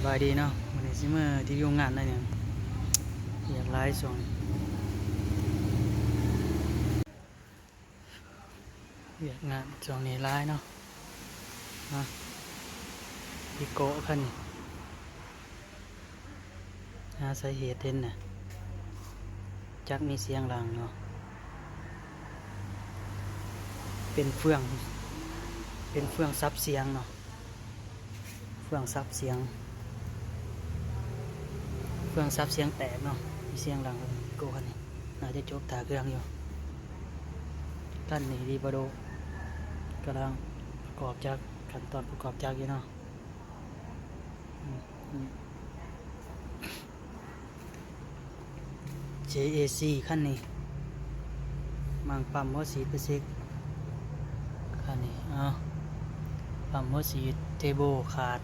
ສະບາຍດີເນາະ ມື້ນີ້ຊິມາຣີວິວງານໜ້ອຍໜຶ່ງ. ວຽກຫຼາຍຊ່ວງນີ້ ວຽກງານຊ່ວງນີ້ຫຼາຍເນາະ. ຮະ ອີໂກຄັນນີ້ ຫາສາເຫດເຫັນນະ ຈັກມີສຽງຫຼັງເນາະ. ເປັນເຟືອງ ເປັນເຟືອງສັບສຽງເນາະ. ເຟືອງສັບສຽງ ເຟືອງສັບສຽງແຕກເນາະ. ມີສຽງຫຼັງ ໂກ ຄັນນີ້ ໜ້າຈະຈົບທ່າເຄື່ອງຢູ່. ຄັນນີ້ ລີບາໂດ ກຳລັງປະກອບຈັກ ຂັ້ນຕອນປະກອບຈັກຢູ່ເນາະ. ເຈເອຊີ ຄັນນີ້ ມັ່ງປ້ຳຫົວສີດໄປເຊັກ. ຄັນນີ້ ເອົາ ປ້ຳຫົວສີດ ເທີໂບຂາດ.